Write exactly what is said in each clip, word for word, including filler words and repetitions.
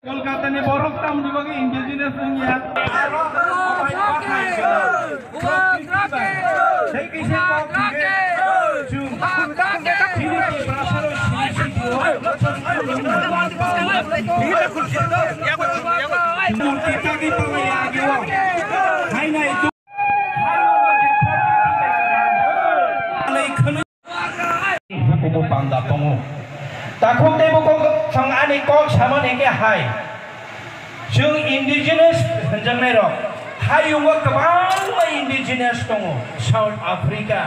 Kolkata ni borok tamni bagwi indigenous wngya. Tei kisa kok hwnkhe chwng chini Tiprasarok sini sitio. Murti tagwi palai ageo. Hainai tu. Bukubo panda tongo. Takhuk tei bukhuk chwng ani kok samani khe hai. Chwng indigenous hwnjaknai rok. Hayungo kwbangma indigenous tongo. South Africa,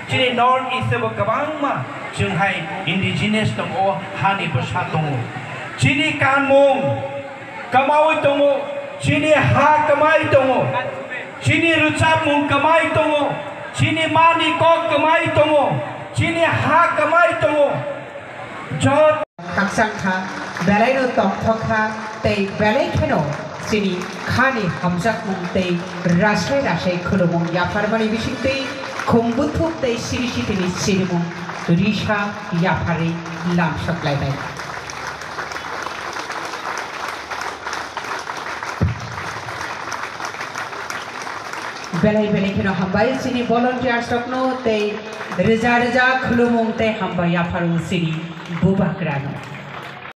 chini North East bo kwbangma chwng hai indigenous tongo, o hani bwsa tongo. Chini kanmung kwmaui tongo, chini ha kwmai tongo, chini rwchapmung kwmai tongo, chini mani kok kwmai tongo, chini ha kwmai tongo. Jot khakchang kha, belaino tongthok kha, tei belai kheno chini khani hamjakmung tei rasai rasai khulumung yapharmani bisingtwi khum buthuk tei siri sitini sirimung risa yapharwi lamsok lai bai. Belai belai kheno hambai chini volunteers rokno tei rwja rwja khulumung tei hambai yapharwi chini bubagrano.